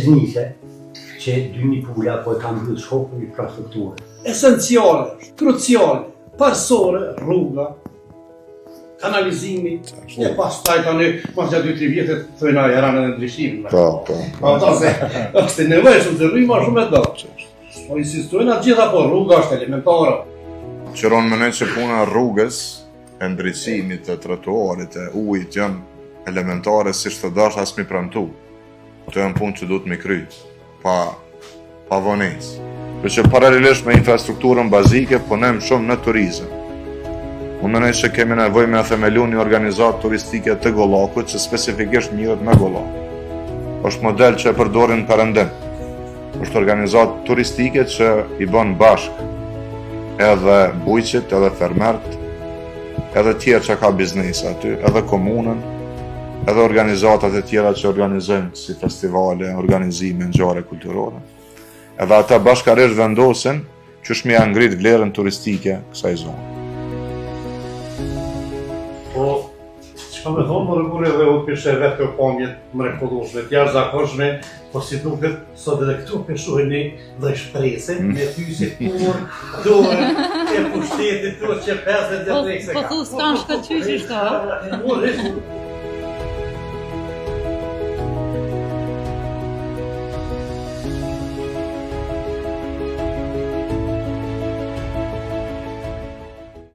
biznise që 2000 pula po e kanë mbyllë shkaku infrastrukturës. Esenciale, kruciale, parësore, rruga, kanalizimi, e pastaj tani, mas nja 2-3 vjetë, thojnë a jaran edhe ndriçimin. Po, po. Po, ata se, është e nevojshme të rryma shumë e do. Po insistojnë atë gjitha, po rruga është elementare. Qëron menoj që puna e rrugës, e ndriçimit, e trotuarit, e ujit janë elementare si të dash as mi premtu. Këto janë punë që duhet mi kry, pa, pa vonesë. Për që paralelisht me infrastrukturën bazike, punojmë shumë në turizëm. Unë menoj që kemi nevojë me themelu një organizatë turistike të Gollakut që specifikisht mirret me Gollak. është model që e përdorin në perëndim. është organizatë turistike që i bën bashkë edhe bujqit, edhe fermert, edhe tjerë që ka biznes aty, edhe komunën, edhe organizatat e tjera që organizojnë si festivale, organizime, ngjarje kulturore. Edhe ata bashkarisht vendosin qysh me ja ngrit vlerën turistike kësaj zone. Po, çka me thonë, më rëgurë edhe u pishe vetë kjo pamje të mrekullueshme, të jashtëzakonshme, po si duket, sot edhe këtu po shohim një lloj shprese, mm. me ty si kur, dorën e pushtetit tu që 50 Po, vjet se po ka. thu s'kanë shkëlqy që shto. Po, rregull.